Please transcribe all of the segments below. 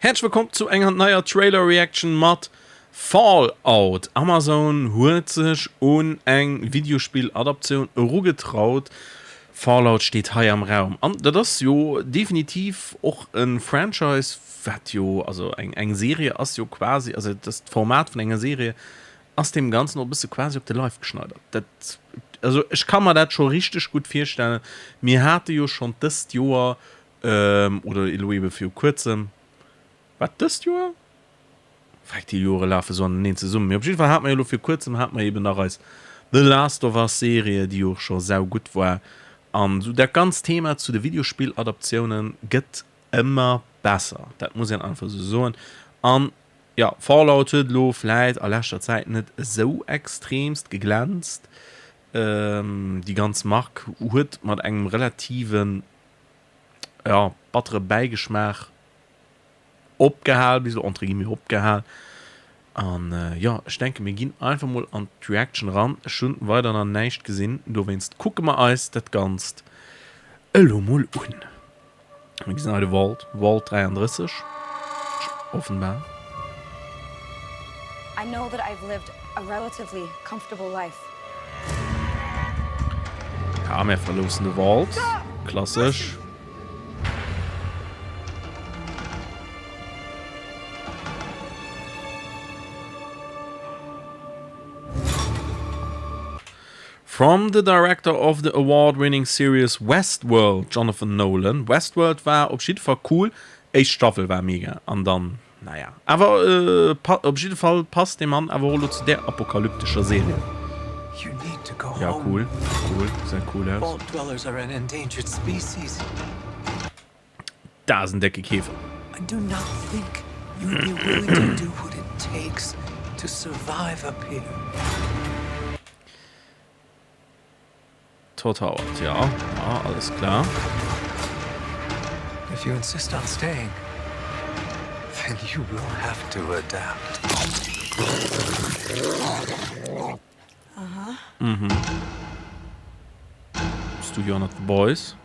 Häerzlech wëllkomm zu enger neier Trailer Reaction mat Fallout. Amazon huet sech un eng Videospill Adaptioun erugetraut. Fallout steet hei am Raum an dat ass jo definitiv och e Franchise wat jo, also eng eng Serie ass jo quasi, also et ass d'Format vun enger Serie ass deem Ganzen och e bësse quasi op de Leif geschneidert. Dat, also ech ka mer dat scho richteg gutt virstellen. Mir hate jo schonn dëst Joer Oder elo ebe viru kuerzem, war et dëst Joer? Freck, déi Jore lafe sou aneneen zesummen. Mee op jidde Fall hate mer jo elo viru kuerzem hate mer eben nach eis The Last of Us Serie, déi jo och scho saugutt war. An esou dat ganzt Thema zu de Videospill-Adaptiounen gëtt ëmmer besser, dat muss een einfach esou soen. An jo, Fallout huet elo vläit a leschter Zäit net esou extremst geglänzt. Déi ganz Mark huet mat engem relativen ja, battere Bäigeschmaach opgehal, bis elo entre guillemets opgehal. An jo, ech denke mir ginn einfach mol an d'Reaction eran. Ech hunn weider nach näischt gesinn, dowéinst kucke mer eis dat Ganzt elo mol un. Mir gesinn hei de Vault, Vault 33, offenbar. I know that I've lived a relatively comfortable life. Ja, mir verloossen de Vault. Klassesch. From the director of the award-winning series Westworld, Jonathan Nolan. Westworld war op jidde Fall cool. Éischt Staffel war mega an dann Naja, awer op jidde Fall passt dee Mann awer och elo zu där apokalyptescher Serie. Ja cool, cool, gesäit cool aus. Dat ass en décke Käfer. Todd Howard, ja, ja, alles klar. If you insist on staying, then you will have to adapt. Aha. Mhm. Studio ënnert The Boys.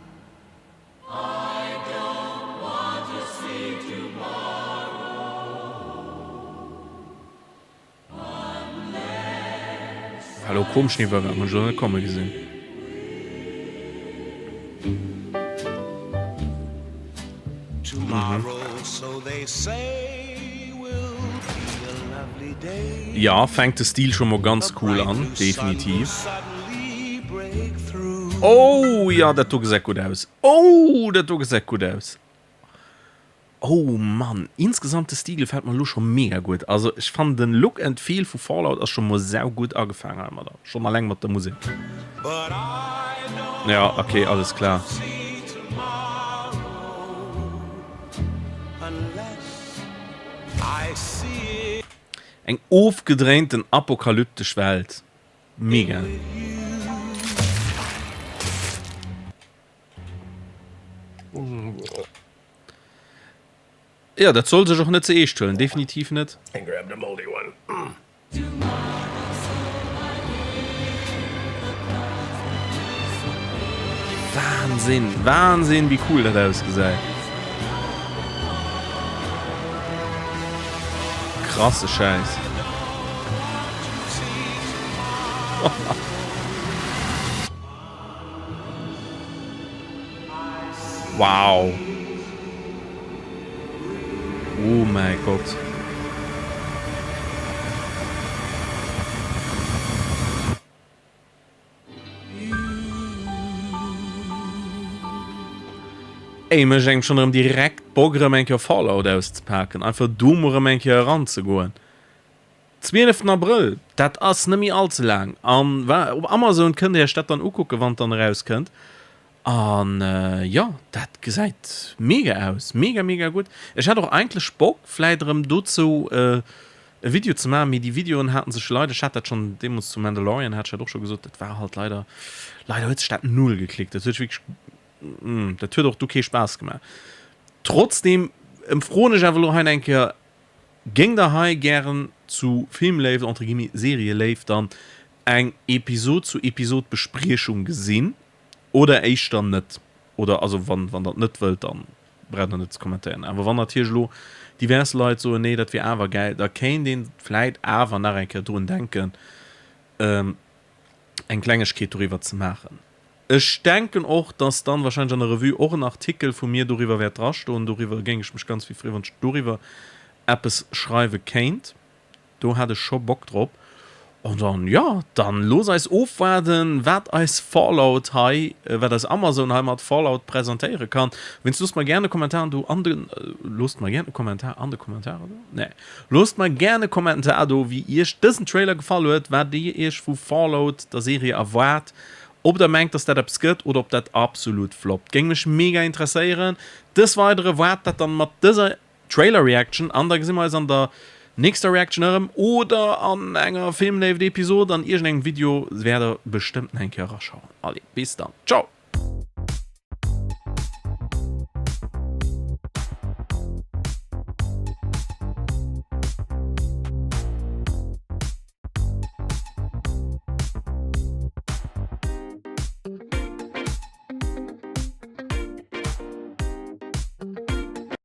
Hallo komeschen Iwwergang, hunn ech elo net komme gesinn. Jo, fänkt de Stil scho mol ganz cool an, definitiv. Oh jo, dat do gesäit gutt aus. Oh, dat do gesäit gutt aus. Oh Mann, insgesamt de Stil gefällt mer elo scho mega gudd. Also ech fannen den Look and Feel vu Fallout ass scho mol saugudd agefaang heimadder, schon alleng mat der Musek. Ja ok, alles klar. Eng ofgedréinten apokalyptesch Welt, mega. Jo, dat soll sech och net ze eescht huelen, definitiv net. Wahnsinn, Wahnsinn, wéi cool dat ausgesäit. Krasse Schäiss. Wow. Oh mäi Gott. Ey, mécht engem schon erëm direkt Bock erëm eng Kéier Fallout auszepaken, einfach do mol erëm eng Kéier eranzegoen. Zwieleften Abrëll, dat ass net méi all ze laang. An wa op Amazon kënnt Dir Iech dat dann ukucken, wann et dann erauskënnt. An jo, dat gesäit mega aus, mega mega gutt. Ech hätt och eigentlech Bock vläit erëm dozou e Video ze maachen, mee déi Videoen haten sech leider, ech hat dat schonn deemools zu Mandalorian hat ech dat och scho gesot, dat war halt leider, leider huet sech dat null geklickt. Dat huet wierklech, dat huet och du kee Spaass gemaach. Trotzdeem froen ech awer elo hei eng Kéier, Géing der hei gären zu Filmléift, entre guillemets Serieléift, dann eng Episod zu Episod Bespriechung gesinn oder éischter net? Oder also wann wann der et net wëllt, dann. Braucht der net ze kommentéieren. Awer wann natierlech elo divers Leit soen, nee dat wier awer gäil, da kéint een vläit awer nach eng Kéier drun denken eng Klengegkeet doriwwer ze maachen. Ech denken och, dass dann wahrscheinlech an der Revue och en Artikel vu mir doriwwer wäert drastoen. Doriwwer géing ech mech ganz vill freeën, wann ech doriwwer eppes schreiwe kéint. Do hat ech scho Bock drop. An dann, jo, dann looss eis ofwaarden, wat eis Fallout hei, wat eis Amazon hei mat Fallout presentéiere kann. Wéinst loosst mer gären e Kommentar do an de, loosst mer gären e Kommentar an de Kommentarer do? Nee. Loosst mer gären e Kommentar do, wéi iech dësen Trailer gefall huet, wat dir iech vu Fallout, der Serie, erwaart, ob der mengt, dass dat eppes gëtt oder ob dat absolut floppt. Géing mech mega interesséieren. Des Weidere waart dat dann mat dëser Trailer Reaction an da gesi mer eis an der nächster Reaction erëm oder an enger Filmléift Episode an iergendengem Video wäert der bestëmmt nach eng Kéier eraschauen. Allez, bis dann, ciao!